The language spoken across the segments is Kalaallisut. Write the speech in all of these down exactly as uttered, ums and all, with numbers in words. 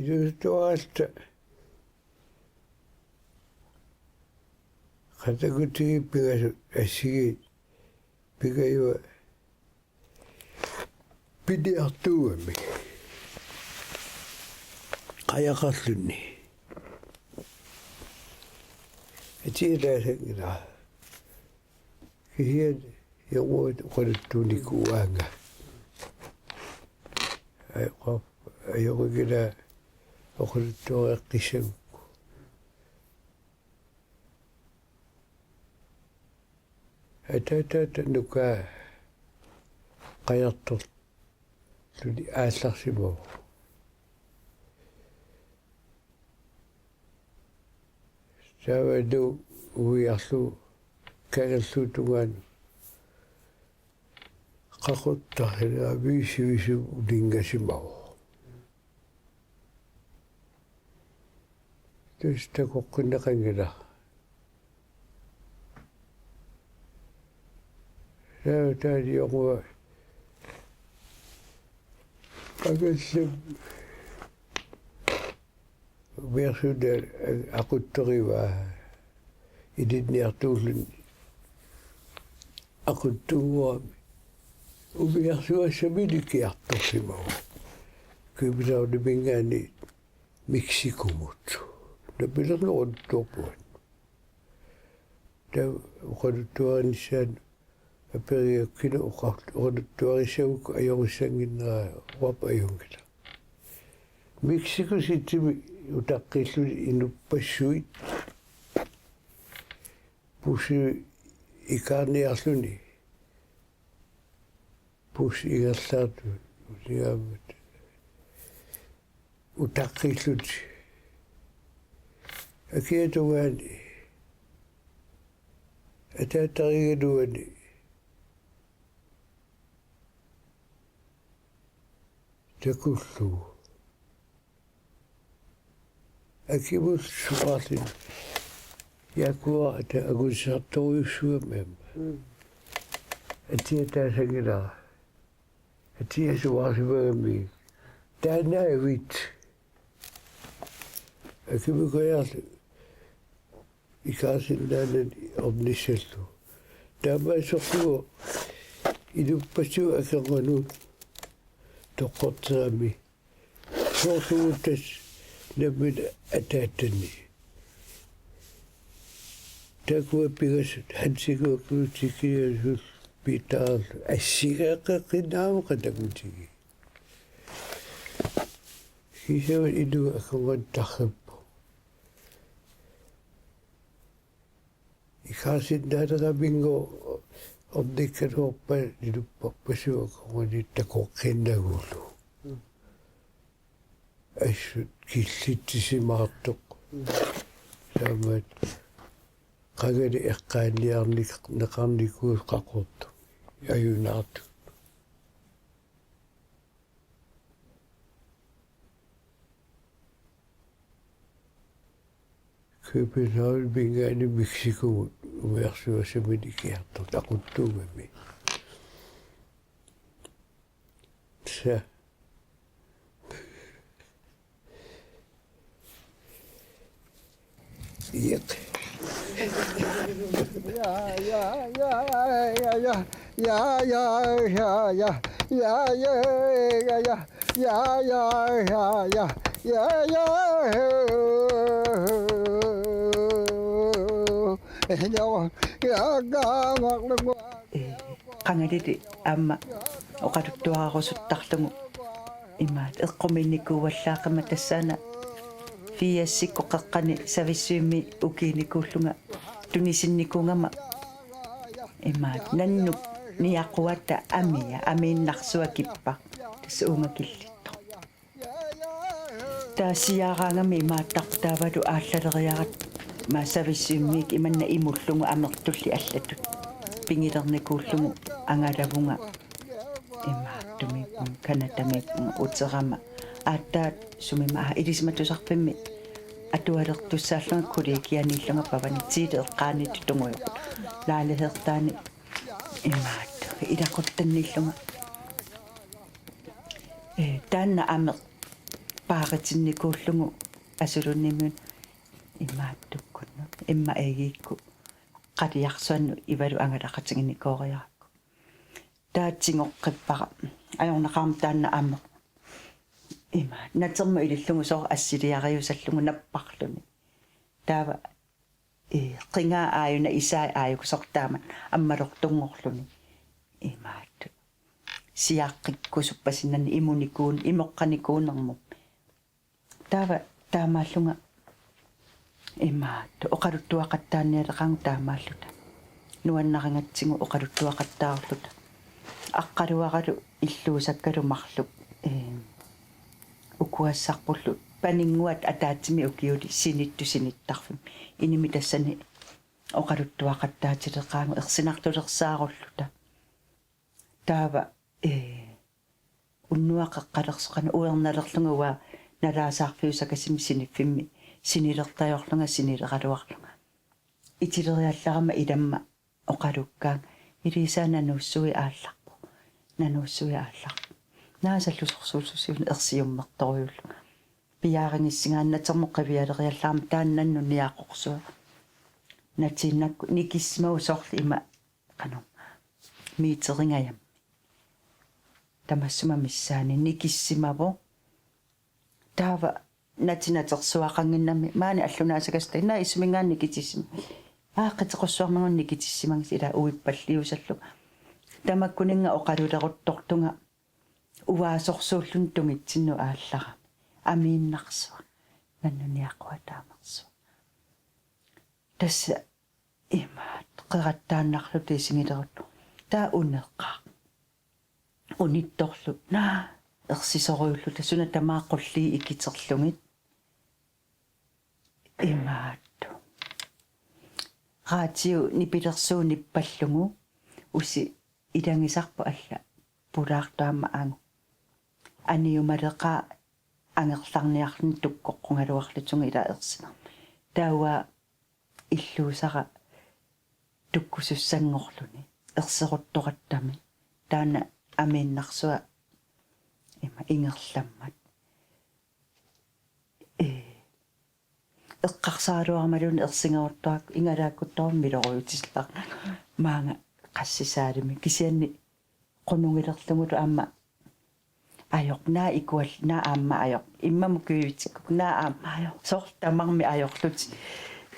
Ilutuaalta. Qatakutigit pingasut assigiit pingajuat piniartuugamik. Qajaqarluni. Atialaasanngilara. Kisianni jonguat oqaluttuunikuuaannga. Ai, qo-, ajorigila oqaluttuareqqissagukku. Ataataata nukaa qajartorluni aallarsimavoq. Taavalu uiarlu kangerluup tungaanut qaquttarsinnaaviit sivisut uninngasimavoq. Tassa takoqqinneqanngilaq. Taava taali jonguaq angallam umiarsuutaa aquttorivaa. Ilinniartuulluni aquttuugami. Umiarsuassamini ikiartorsimavoq. Københavniminngaanniit Mexicomut. Nammineerluunniit oqaluttuarpugut. Taava oqaluttuarinissaanut aperigakkit oqa-, oqaluttuarissagukku ajorissannginnera uanga ajunngilaq. Mexico Citymi utaqqilluni inuppassuit bussi ikaarniarluni. Bussi ingerlaartut unigaammat utaqqillutik. Akiata tungaani. Ataatarigaluani. Takullugu. Akimut suaarlin. Yakuza ata angusartorujussuugami aamma. Mm. Atia taasanngilara. Atia suaarsimagami. Taannaavit. Akimut kajarlu. Ikaarsinnaanani ornissallugu. Taamaassorlugu inuppassuit akornanni toqqorterami. Soorlu tassa nammineq ataatani. Taakku pingasut Hansikkut Tikiasut Piitaarlu assigeeqqinnaavoq qatakutigit. Kisianni inuit akornanni tarrippoq. Ikaarsinnaaneraminngaanniit ornikkaluarpat inupparpassuit akornanni takoqqinnagulu. Assut killitsisimaartoq. Taamaat qangali eqqaaniarneqarnikuusoq Qaqortoq. Ajunaartut. Københavniminngaanniit Mexicomut umiarsuassamini ikiartortut aquttuugami. Tassa. Iaq. Ja, ja, ja, ja, ja. Ja, ja, ja, ja. Ja, ja, ja, ja. Ja, ja, ja, ja. Ja, ja. Ja, ja, ja. Ee, qangalili aamma oqaluttuararusuttarlugu imaat eqqumiinnikuuallaaqimmat tassaana firsikkut qeqqani Savissivimmi ukiinikuullunga tunisinnikuugama imaat nannuk niaquata amia amiinnarsuakippa tassa uunga killittoq. Taasiaraangami imaattarput taavalu aallaleriaratta Savissivimmiit imanna imullugu amertulli allatut. Pigilernikuullugu angalavunga imaattumik Canadamiippunga uterama aatsaat sumimut aa ilisimatusarfimmi atualertussaallunga kollegianiillunga pavani Tele eqqaaniittoq tungujoq. Lejligheertaani imaattoq ilaquttanniillunga. Ee, taanna ameq paaritinnikuullugu asuluunniimmiunut imaattukkunnut imma egiikku qaliarsuannut Ivalu angalaqatiginikooriarakku. Taava tigoqqippara ajornaqaarmat taanna ameq. Ima natermut ilillugu soorlu assiliariusallugu napparluni. Taava ee, qingaa aajuna isai aajuku soorlu taama ammalortunngorluni. Imaattoq. Siaqqikkusuppasinnani imunikuun-, imoqqanikuunermut. Taava taamaallunga imaattoq oqaluttuaqattaarnialeqaanga taamaalluta. Nuannarigatsigu oqaluttuaqattaarluta. Aqqaluaralu illuusakkalu marluk, ee, ukuassarpullu paninnguat ataatsimik ukiulik sinittut sinittarfimmi. Inimi tassani oqaluttuaqattaatileqaagut ersinartulersaarulluta. Taava, ee, unnuaq eqqalersoq qanoq uernalerlunga uanga nalaasarfiusakasimi siniffimmi sinilertajorlunga sinileraluarlunga. Itileriallarama ilamma oqalukkaanga Elisa nanuussuit aallarpoq. Nanuussuit aallarpoq. Naasallu sorsuussusiuna ersiummertorujuullunga. Piaarigissigaannatermut qivialeriallarama taanna nannut niaqorsua. Natiinnakku nikissimavoq soorlu ima qanoq meteringajammi. Tamassuma missaani nikissimavoq. Taava nati natersuaqannginnami maani allunaasakasutta inna issuminngaanniit nikitissima. Aa, qitequssuarmagun nikitissimagassi ila uippalliusallunga. Tamakkuninnga oqaluleruttortunga uaasorsuulluni tungitsinnut aallarami. Amiinnarsuaq. Nannut niaqua taamarsuaq. Tassa imaattoq qerattaannarluta isigileruttorluta. Taava uneqaaq. Unittorlu. Naa, ersisorujuulluta suna tamaat qulliit ikiterlugit. Imaattoq. Radio nipilersuut nippallugu usi ilagisarput alla pulaartoq aamma angu. Aniumaleqaaq angerlarniarluni tukkoqqugaluarlugu ila ersineq. Taava illuusara tukkusussanngorluni erseruttorattami taanna amiinnarsuaq ima ingerlammat. Ee, eqqarsaraluarmaluni ersigeruttorakku igalaakkuttormilorujutillar maanga qassisaalimi kisianni qunugilerlugulu aamma ajoq naa ikual naa aamma ajoq immamut kivitikkukku naa aamma ajoq soorlu tamarmik ajorlutik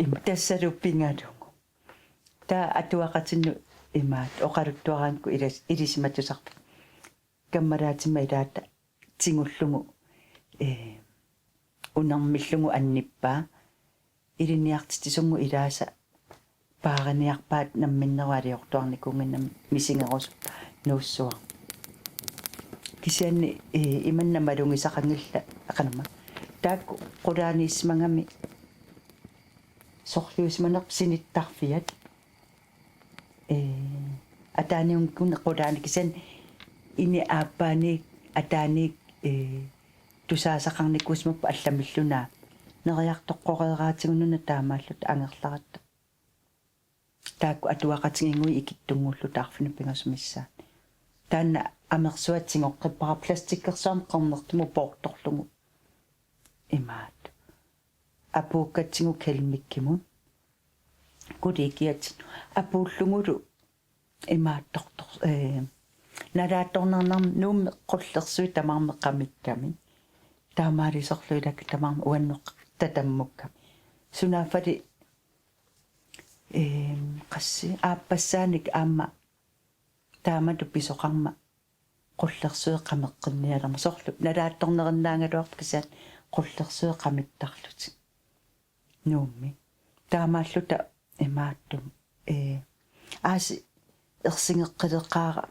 ima tassalu pigalugu. Taava atuaqatinnut imaattoq oqaluttuaraangakkit ilis-, ilisimatusarput. Kammalaatima ilaata tigullugu, ee, unermillugu annippaa. Ilinniartitsisunnguit ilaasa paariniarpaat namminnerup aliortuarnikuunnginnami misigerusuppat nuussuaq. Kisianni, ee, imanna malugisaqanngillat aqanama. Taakku qulaaniissimagami sorliusimanerput sinittarfiat. Ee, ataaniunngikkunik qulaani kisianni ini aappaaniit ataaniit, ee, tusaasaqarnikuusimapput allamilluunniit. Neriartoqqoreeraatigut una taamaalluta angerlaratta. Taakku atuaqatigiinnguit ikittunnguulluta arfineq-pingasup missaani. Taanna amersuaq tigoqqippara plastikkersuarmik qernertumut poortorlugu. Imaattoq. Apuukkatsigu Kelmikkimut. Kollegiatsinnut apuullugulu imaattortor-, ee, nalaatsornarnermi Nuummi qullersuit tamarmik qamikkamik. Taamaalisorlu ilakka tamarmik uannut tatammukkami. Sunaaffali, ee, qassit aappassaanik aamma taamatut pisoqarmat qullersuit qameqqinnialermat soorlu nalaatsornerinnaagaluarpoq kisianni qullersuit qamiktarlutik. Nuummi. Taamaalluta imaattumik. Ee, aasiit ersigeqqileqaara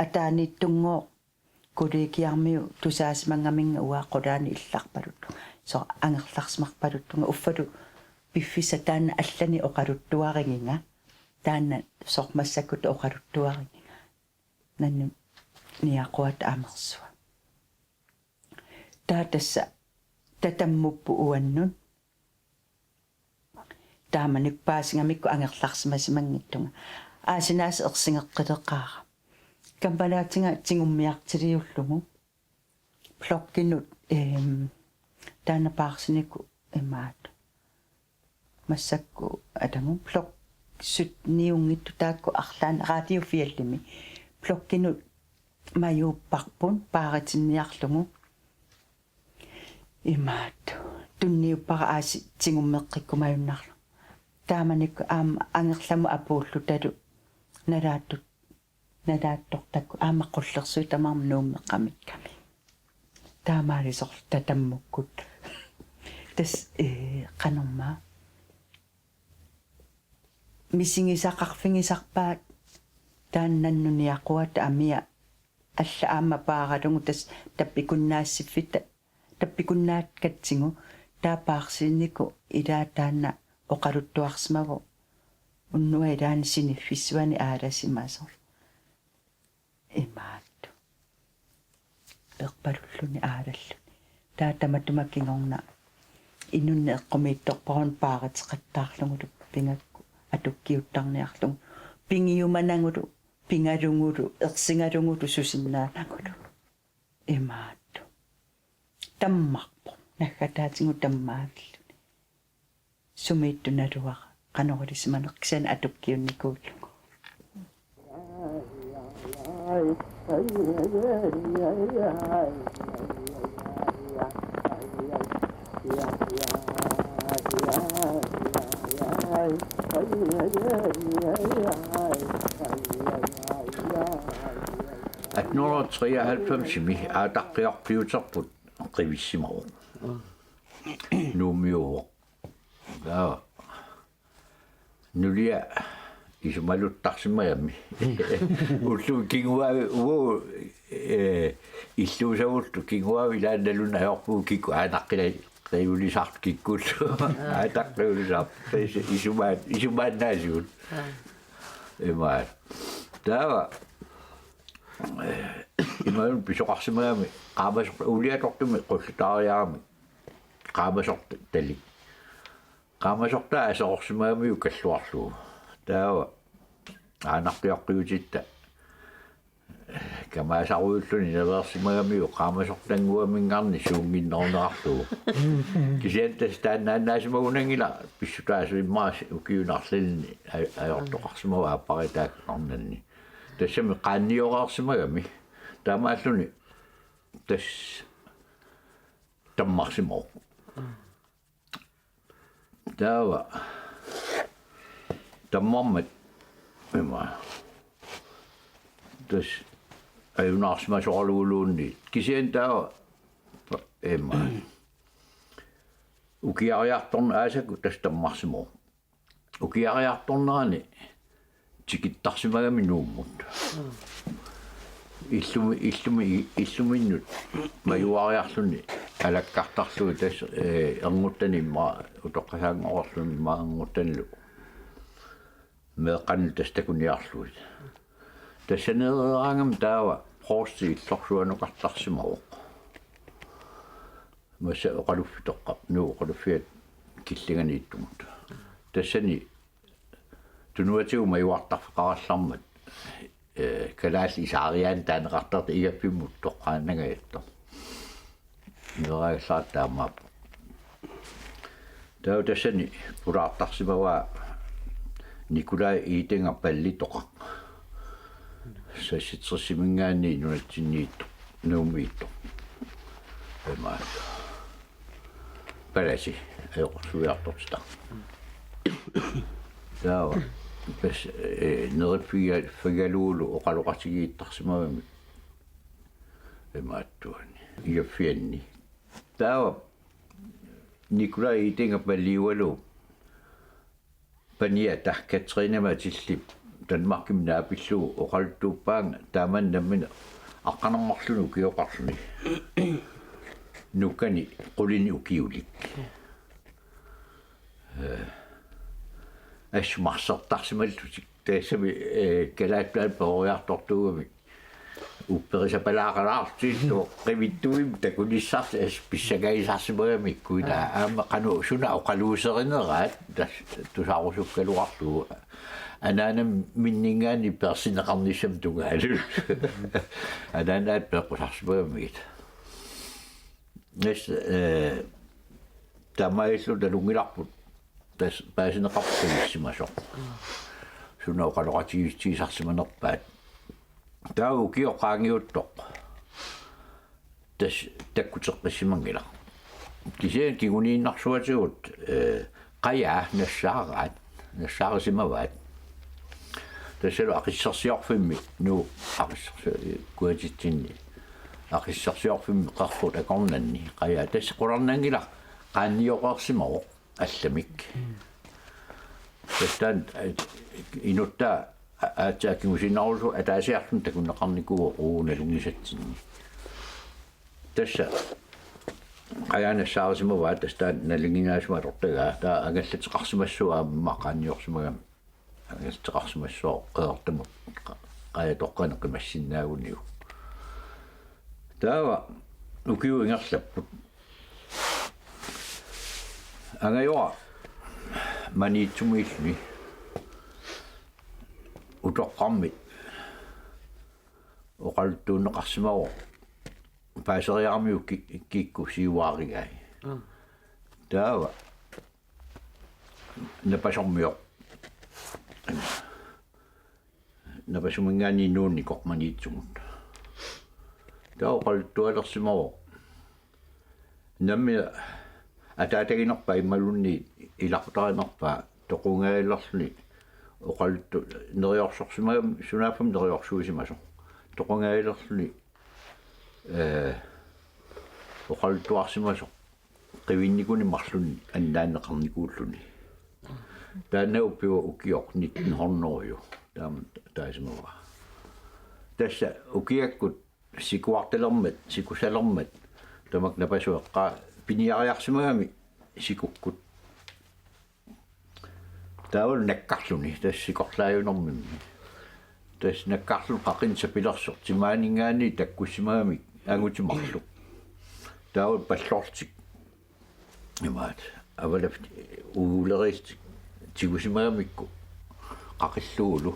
ataaniittunngooq kollegiarmiut tusaasimangaminga uanga qulaani illarpaluttunga. Soorlu angerlarsimarpaluttunga uffalu piffissaq taanna allanik oqaluttuarigiga. Taanna soorlu massakkut oqaluttuarigiga. Nannut niaquata amersua. Taava tassa tatammupput uannut. Taamanikkut paasigamikku angerlarsimasimanngitsunga. Aasinaasa ersigeqqileqaara. Kammalaatiga tigummiartiliullugu. Blokkinut, ehm, taanna paarsinikut imaattoq. Massakkut atagu blok sytten-iunngitsut taakku arlaanni Radio Fjellimi. Blokkinut majuupparput paaritinniarlugu. Imaattoq. Tunniuppara aasiit tigummeqqikkumajunnarlugu. Taamanikkut aamma angerlamut apuullutalu nalaattut nalaattortakku aamma qullersuit tamarmik Nuummeqqamikkami. Taamaalisorlu tatammukkut. Tassa, ee, qanormaa. Misigisaqarfigisarpaat taanna nunniaquata amia alla aamma paaralugu tassa tappikunnaassiffitta tappikunnaakkatsigu taava paarsinikut ilaa taanna oqaluttuarsimavoq unnuaq ilaanni siniffissuani aalasimasoq. Imaattoq. Erpalulluni aalalluni. Taava tamatuma kingorna inunnik eqqumiitsorpara una paariteqattaarlugulu pigakku atukkiuttarniarlugu. Pigiumanagulu, pigalugulu, ersigalugulu susinnaanagulu. Imaattoq. Tammarpoq. Naggataatigut tammaavilluni. Sumiittoq naluara. Qanoq ilisimaneq kisianni atukkiunnikuullugu. Atten hundrede og treoghalvfemsimi aataqqiorpiuterput qivissimavoq. Nuummiuvoq. Taava nulia isumaluttarsimagami. Ullut kinguaavi uagut, ee, illuusavullu kinguaavi ilaannaluunniit ajorpugut kikkut aanaqqilaajulisartut kikkullu. Aataqqiulisartut. Tassa isumaat-, isumaannaasigut. Imaat. Taava, ee, imaluunniit pisoqarsimagami qaamasoq-, uuliatortumik qullutaariarami qaamasortalik. Qaamasortaa aserorsimagamiuk kalluarlugu. Taava aanaqqioqqiutitta kamaasarujulluni naveersimagamiuk qaamasortannguaminngaanniit suunnginnerunerarlugu. Kisianni tassa taannaannaasimagunanngilaq pissutaasut immaqa ukiuni arlalinni a-, ajortoqarsimavoq aapparitaakkarnanni. Tassami qaannioreersimagami. Taamaalluni tassa tammarsimavoq. Taava tammarmat ima. Tassa ajunaarsimasoraluguluunniit. Kisianni taava ima. Ukiariartorn-, aasakkut tassa tammarsimavoq. Ukiariartornerani tikittarsimagami Nuummut. Illumi, illumi, illuminnut majuariarluni alakkartarlugit tassa, ee, ernguttani immaqa utoqqasaanngoreerluni immaqa ernguttanilu meeqqanut tassa takuniarlugit. Tassaneereeraangami taava provsti illorsuanukartarsimavoq. Massa oqaluffitoqqa, Nuup oqaluffiata killinganiittumut. Tassani tunuatigut majuartarfeqarallarmat, ee, kalaallit isaariaannaq taaneqartartut igaffimmut toqqaannangajattoq. Meeraagallartoq taamaappoq. Taava tassani pulaartarsimavaa Nikolaj Iitenga Pallitoqaq. Seksogtresiminngaanniit nunatsinniittoq, Nuummiittoq. Imaattoq. Palasi, ajoqersuiartortitaq. Taava, tassa, ee, neriffiga-, -ffigalugulu oqaloqatigiittarsimagami. Imaattuani. Igaffianni. Taava, Nikolaj Iitenga Palliualu paniata Katrine Matillip Danmarkimi naapillugu oqaluttuuppaanga taamani nammineq aqqaneq-marlunnik ukioqarluni. Nukkani qulini ukiulik. Ee, assut marsertarsimallutik tassami, ee, Kalaallit Nunaanni peroriartortuugamik. Upperisapalaaqalaartut qivittuim takunissarsi as pissangagisarsimagamikku ila aamma qanoq suna oqaluuserineraat tas tusarusukkaluarlugu anaanamminninngaanniit peersinneqarnissamut tungaanut. Anaanaat peeqqusarsimagamigit. Næs eh taamaalilluta nalunngilarput tas paasineqarpoq qivissimasoq. Suna oqaloqatigiissutigisarsimanerpaat. Taava ukioq qaangiuttoq tas takkuteqqissimanngilaq. Kisianni kinguniinnarsuatigut eh qajaa nassaaraat, nassaarisimavaat. Tassalu aqissersiorfimmi nuu aqissersi kuatitsinni aqissersiorfimmi qerrut akornanni qajaa tassa qularnanngilaq qaannioqersimavoq allamik. Tassaana eh inuttaa aatsaat kingusinnerusukkut ataasiarluni takuneqarnikuuvoq uagut nalunngisatsinni. Tassa qajaa nassaarisimavaat tassa taanna nalinginnaasumik atortagaa taava angallateqarsimassuuvoq aamma qaannioqersimagami angallateqarsimassuuvoq qeqertamut qajatoqqanik qimassinnaaguniuk. Taava ukiut ingerlapput. Angajora Maniitsumiilluni utoqqarmit oqaluttuunneqarsimavoq paaseriaramiuk ki- kikkut siuarigai. Taava Napasormioq Napasuminngaanniit nuunnikoq Maniitsumut. Taava oqaluttualersimavoq. Nammineq ataataginerpaa imaluunniit ilaqutarinerpaa toqungaalerluni oqaluttu- neriorsorsimagami sunaaffami neriorsuisimasoq. Toqungaalerluni eh oqaluttuarsimasoq qivinnikunik marlunnik annaanneqarnikuulluni. Taanna uppivoq ukioq nitten hundrede taama taasimavaa. Tassa ukiakkut sikuartalermat, sikusalermat tamakku napasueqqaa piniariarsimagami sikukkut. Taavalu nakkarluni tassa sikorlaajunermimmi. Tassa nakkarluni qaqinneq sapilersoq timaaninngaanniit takkussimagamik angutit marluk. Taavalu pallortik imaat avalaf uuleriillutik tigusimagamikku qaqillugulu.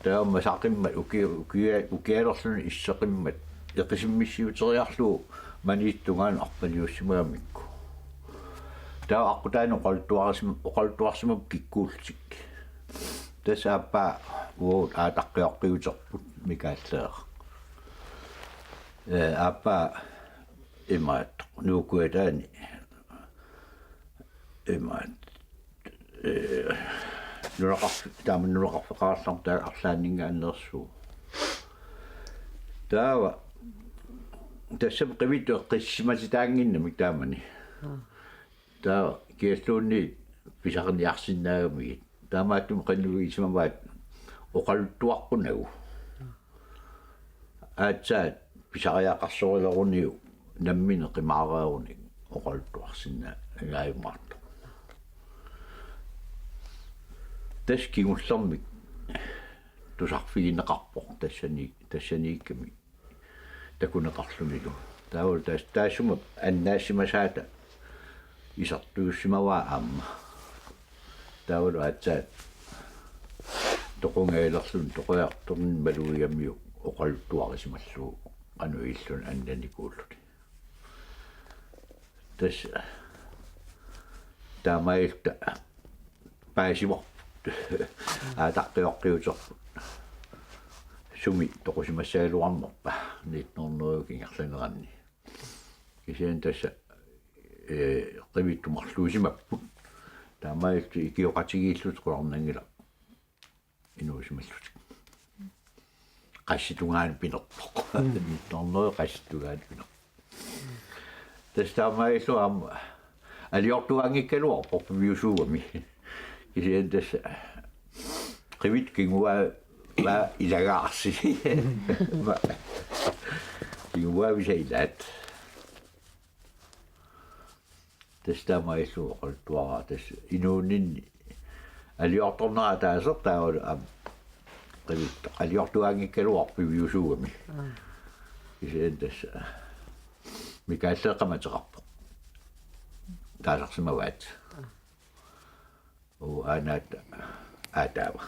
Taava masaqimmat uki- ukia- ukialerluni isseqimmat eqisimmissiuteriarlugu Maniitsup tungaanut arpaliussimagamikku. Taava aqqutaani oqaluttuarisima- oqaluttuarsimavoq kikkuullutik. Tassa aappaa uagut aataqqioqqiuterput Mikaallaq. Eh aappaa imaat Nuup Kujataani imaat eh nunaqarf- taama nunaqarfeqarallarmat taava arlaanninngaanneersuuvoq. Taava tassami qivittut eqqissimatitaannginnamik taamani. Taava kialluunniit pisariniarsinnaagamigit. Taamaattumik qinnuigisimavaat oqaluttuarpunagu. Aatsaat pisariaqarsorileruniuk nammineq qimaareerunik oqaluttuarsinnaanngilaq. Tassa kingullermik tusarfigineqarpoq tassani tassaniikkami takuneqarlunilu. Taavalu taas- taassuma annaassimasaata isertuussimavaa aamma. Taavalu aatsaat toqungaalerluni toqorartornermik malugigamiuk oqaluttuarisimallugu qanoq ililluni annanikuulluni. Tassa taamaalilluta paasivarput aataqqioqqiuterput. Sumi toqusimassagaluarnerpa nitten hundrede ingerlaneranni. Kisianni tassa eh qivittut marluusimapput. Taamaalillutik ikioqatigiillutik qularnanngilaq inuusimallutik. Qassitungaanut pinerpoq. Nitten hundrede qassitungaanut pinerpoq. Tassa taamaalilluta aamma aliortugaanngikkaluarpoq piviusuugami. Kisianni tassa qivittut kinguaavaa ilagaarsi. Kinguaavisa ilaat. Tassa taamaalilluta oqaluttuaraa tassa inuuninni aliortornera ataaseq taavalu aamma qivittoq aliortugaanngikkaluarpoq piviusuugami. Kisianni tassa Mikaaleqqamik ateqarpoq. Taasarsimavaat. Uu, aanaata aataava.